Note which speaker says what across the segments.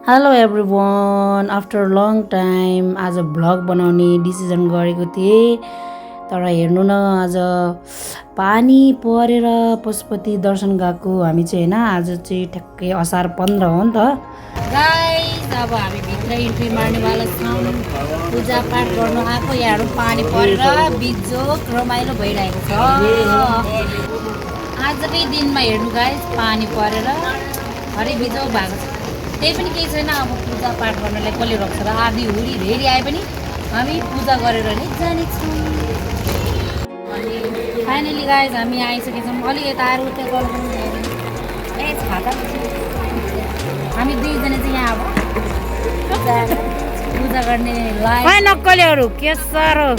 Speaker 1: hello everyone after long time आज vlog बनाउने decision गरेको थिएँ तर हेर्नु न आज पानी परेर पशुपति दर्शन गएको हामी चाहिँ हैन आज चाहिँ ठ्याक्कै असार 15 हो नि त गाइस अब हामी भित्र इन्ट्री मार्नेवाला छौँ पूजा पाठ गर्नु आएको यहाँ पानी परेर बिजोक रमाइलो भइरहेको छ आजकै दिनमा हेर्नु गाइस पानी परेर हरि बिजोक भएको छ त्यही पनि केही छैन अब पूजा पाठ गर्नलाई कसले रोक्छ र आधी हुरी भेरी आए पनि हामी पूजा गरेर नै जानेछौँ फाइनली गाइज हामी आइसकेछौँ अलि यता आएर उता गर्नु ए छाता हामी दुईजना चाहिँ यहाँ अब पूजा गर्ने लाइन नक्कलेहरू के साह्रो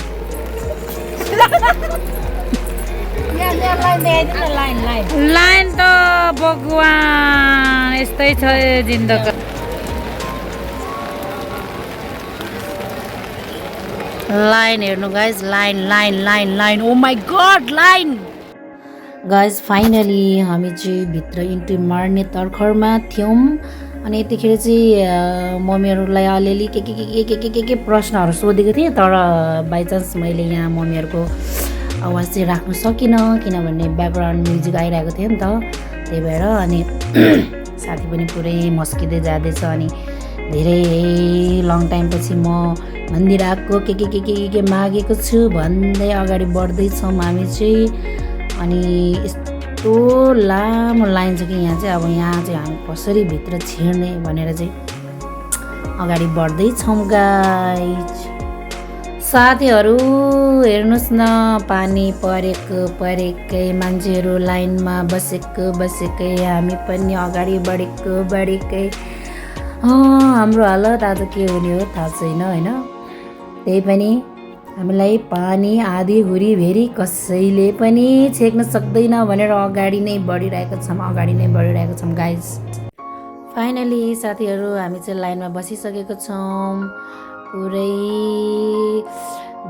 Speaker 1: लाइन त भगवान यस्तै छ जिन्दगी लाइन हेर्नु guys line line line line oh my god line guys finally हामी चाहिँ भित्र इन्ट्री मार्ने तर्खरमा थियौँ अनि यतिखेर चाहिँ मम्मीहरूलाई अलिअलि के प्रश्नहरू सोधेको थिएँ तर बाइचान्स मैले यहाँ मम्मीहरूको आवाज चाहिँ राख्नु सकिनँ किनभने ब्याकग्राउन्ड म्युजिक आइरहेको थियो नि त त्यही भएर अनि साथी पनि पुरै मस्किँदै जाँदैछ अनि धेरै लङ टाइमपछि म मन्दिर आएको के मागेको छु भन्दै अगाडि बढ्दैछौँ हामी चाहिँ अनि यस्तो लामो लाइन छ कि यहाँ चाहिँ अब यहाँ चाहिँ हामी कसरी भित्र छिर्ने भनेर चाहिँ अगाडि बढ्दैछौँ गाइज साथीहरू हेर्नुहोस् न पानी परेकै मान्छेहरू लाइनमा बसेकै हामी पनि अगाडि बढेकै हाम्रो हालत आज के हुने हो थाहा छैन होइन त्यही पनि हामीलाई पानी आधी हुरी भेरी कसैले पनि छेक्न सक्दैन भनेर अगाडि नै बढिरहेको छौँ गाइज फाइनली साथीहरू हामी चाहिँ लाइनमा बसिसकेको छौँ पुरै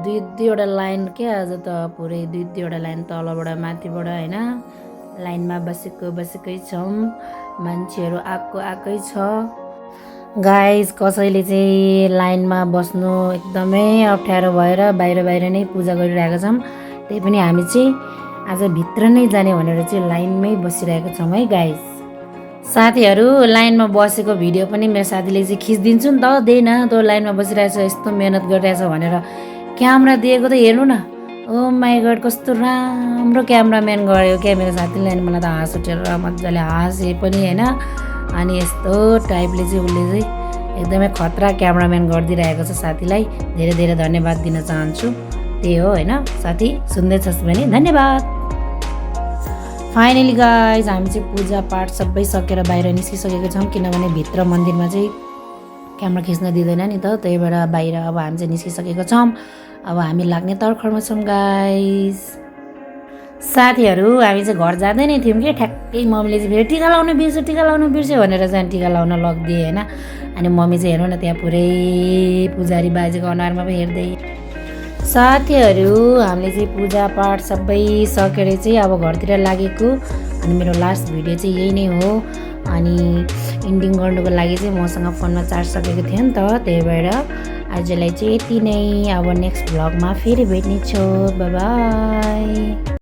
Speaker 1: दुईवटा लाइन क्या आज त पुरै दुईवटा लाइन तलबाट माथिबाट होइन लाइनमा बसेकै छौँ मान्छेहरू आएकै छ गाइज कसैले चाहिँ लाइनमा बस्नु एकदमै अप्ठ्यारो भएर बाहिर नै पूजा गरिरहेका छौँ त्यही पनि हामी चाहिँ आज भित्र नै जाने भनेर चाहिँ लाइनमै बसिरहेका छौँ है गाइज साथीहरू लाइनमा बसेको भिडियो पनि मेरो साथीले चाहिँ खिचिदिन्छु नि त देन तँ लाइनमा बसिरहेछ यस्तो मेहनत गरिरहेछ भनेर क्यामेरा दिएको त हेर्नु न ओ माई गड कस्तो राम्रो क्यामराम्यान गऱ्यो क्या मेरो साथीले अनि मलाई त हाँस उठेर मजाले हाँसे पनि होइन अनि यस्तो टाइपले चाहिँ उसले चाहिँ एकदमै खतरा क्यामराम्यान गरिदिइरहेको छ साथीलाई धेरै धन्यवाद दिन चाहन्छु त्यही हो होइन साथी सुन्दैछस् भने धन्यवाद फाइनली गाइज हामी चाहिँ पूजा पाठ सबै सकेर बाहिर निस्किसकेको छौँ किनभने भित्र मन्दिरमा चाहिँ क्यामेरा खिच्न दिँदैन नि त त्यही भएर बाहिर अब हामी चाहिँ निस्किसकेको छौँ अब हामी लाग्ने तर्खरमा छौँ गाइज साथीहरू हामी चाहिँ घर जाँदै नै थियौँ कि ठ्याक्कै मम्मीले चाहिँ फेरि टिका लाउनु बिर्स्यो भनेर चाहिँ टिका लाउन लगिदिए होइन अनि मम्मी चाहिँ हेर्नु न त्यहाँ पुरै पुजारी बाजेको अनुहारमा पनि हेर्दै साथीहरू हामीले चाहिँ पूजा पाठ सबै सकेर चाहिँ अब घरतिर लागेको अनि मेरो लास्ट भिडियो चाहिँ यही नै हो अनि इन्डिङ गर्नुको लागि चाहिँ मसँग फोनमा चार्ज सकेको थियो नि त त्यही भएर आजलाई चाहिँ यति नै अब नेक्स्ट भ्लगमा फेरि भेट्नेछु बाई बाई